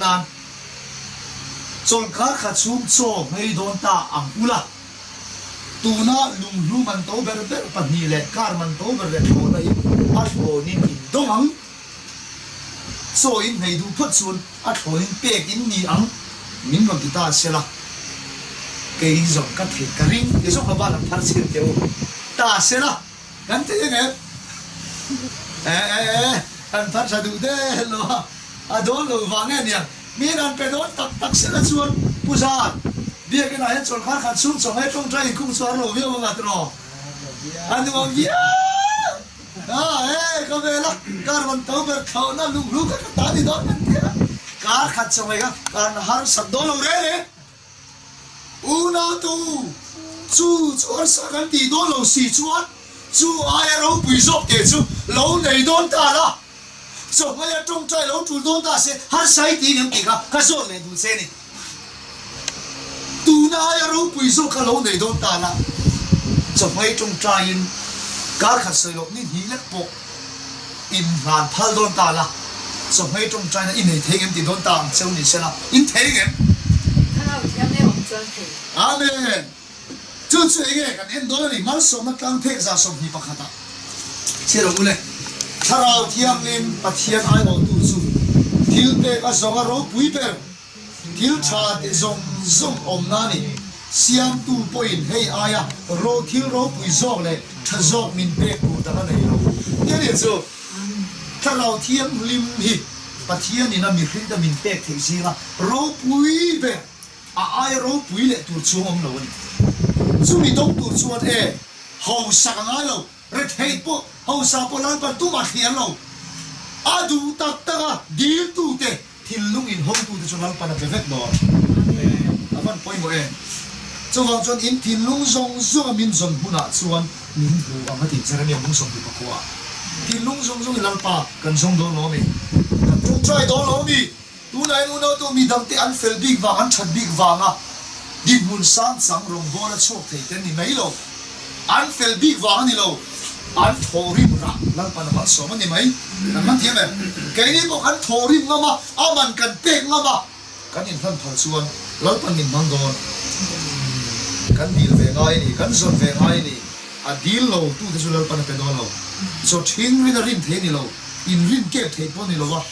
nan, chawlhkar khat chhung chaw nghei dawn ta ang ula, tuna lunghlu man to ber ber pahnih leh car man to ber leh thlawhna in a thlawnin in dawng ang. Chaw in nghei duh phawt chuan a thlawnin pek in ni ang min rawn ti ta sela, kei zawng ka theih ka ring ti zawng ka ban an phar chhin teh u ta sela. Kan ti eng em? E e e, kan phar tha duh der lo a, a dawn lo vang nge niang? Miin an pe dawn tak tak sela chuan Pu Zan, Biakinah hian chawlhkar khat chhung chaw ngai tawngtai inkhung chu har lo viau ang a tiraw? A nuam viau! A e, ka vel a, kar rawn to ber thlawhna lunghlu kha ka ta ni dawn kan ti a, kar khat chaw ngai kha kan harsat dawn lo reng reng. Unautu, chu chu harsa kan tih dawn lo si chuan chu aia ropui zawk te chu lo nei dawn ta la, chawhmai a tawngtai lo tul dawn ta se harsa i ti ngem tih kha ka zawt leh duh che ni. Tuna aia ropui zawk kha lo nei dawn ta la, chawhmai tawngtaiin kar khat sawi loh ni hnih lek pawh Inhlan phal dawn ta la, chawhmei tawngtaina i nei thei ngem ti dawn ta ang cheu ni sela, in thei ngem? Thlarau thiam e awm chuan thei. Amen! Chu chu enge kan en dawn a ni, malsawmna tlang phek 21 ah chhiar ang u le. Thlarau Thianghlim Pathian aiawhtu chu thil pek a zawng a ropui ber. Thil tha te zawng zawng awmna a ni. Siamtu pawhin hei aia ro thil ropui zawk leh tha zawk min pek tur dang a nei lo. Nia nia chu Thlarau Thianghlim hi Pathianin a mihringte min pek theih zinga ropui ber, a aia ropui leh tur chuang awm lo a ni. Chumi dawng tur chuan e, hausak a ngai lo, retheih pawh, hausa pawh Lalpan tumah thliar lo. A duh tak taka diltute Thinlung inhawngtute chu Lalpan a pe vek dawn. A van pawimawh em? Chuvang chuan in thinlung zawng zawnga min zawn hunah chuan min hmu ang a ti Jeremia mung 29 ah. Thinlung zawng zawngin Lalpa kan zawng dawn lo a mi? Kan tawngtai dawn lo a mi? Tunah hian unautu mi dangte an fel bik vang, an that bik vanga dinhmun sang chang rawngbawla chhuak thei te an ni mai lo. An fel bik vang a ni lo, an thawhrim rah Lalpan a malsawm a ni mai. Kan man thiam em? Keini pawh kan thawhrim ngam a, a man kan pek ngam a, kan inhlan phal chuan Lalpan min hmang dawn. Kan dil ve ngai a ni, kan zawn ve ngai a ni. A dil lo tute chu Lalpan a pe dawn lo. Chaw ṭhing rin a rin thei a ni lo, inrin kep theih pawh a ni lo a.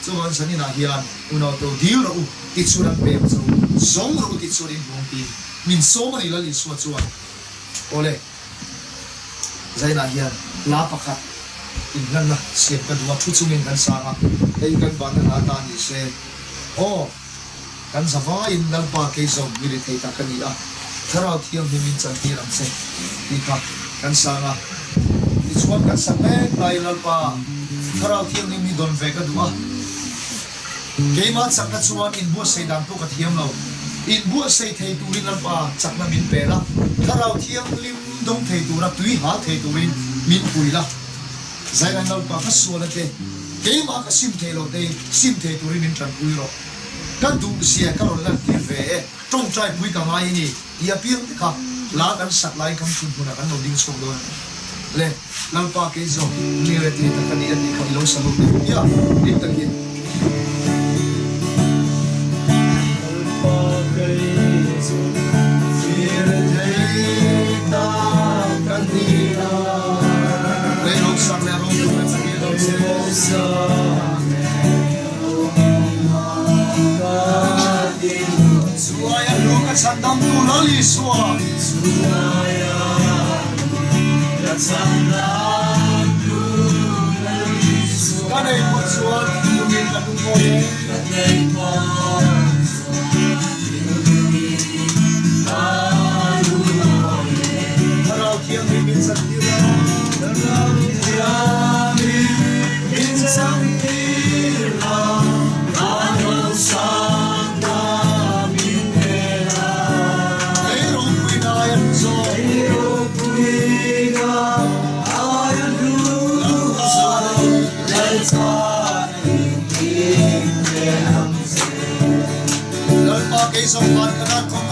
Chuan zaninah hian unau to dil rawh u tichuan an pem chu zawng rawh u tichuan in hmuang tiin min sawm a ni Lal Isua chuan. Awle, zainah hian hla pakhat inhlanna siam ka duh a, thu chungin kan sang a, hei kan vanna hla ta ni se. Aw, kan zavaiin Lalpa kei zawm mi rethei tak ka ni a, Thlarau Thianghlim min chantir ang che tih kha kan sang a. Tichuan kan sak mek laiin Lalpa, Thlarau Thianghlim hi dawn ve ka duh a. Keimah chakna chuan inbuatsaih dan pawh ka thiam lo. Inbuatsaih thei turin Lalpa chakna min pe la, Thlarau Thianghlim dawng thei tura tui hal thei turin min pui la. Zailan Lalpa ka sual a che, keimah ka sim thei lo te sim thei turin min tanpui rawh. Ka duhzia ka rawn lantir ve e, tawngtai pui ka ngai a ni. Ti apiang te kha hla kan sak laiin kan thun hmunah kan lo ding chhuak dawn a ni. Le, Lalpa kei zawk mi rethei tak a ni a tih kha i lo sa lut leh hmiah dik takin. Lalpa kei zawk mi rethei tak a ni a. Lei sak leh rawng tur ka ni lo che. Chuaia hlu ka chhandamtu Lal Isua. Chuaia hlu ka chhandamtu Lal Isua. Ka nei pawh chuan thinlungin ka lungawi e. Ka nei pawh chuan thinlungin ka lungawi e. Thlarau Thianghlim min chantir la. Thlarau Thianghlim min chantir la. Lalpa kei zawng van ka nan kawng.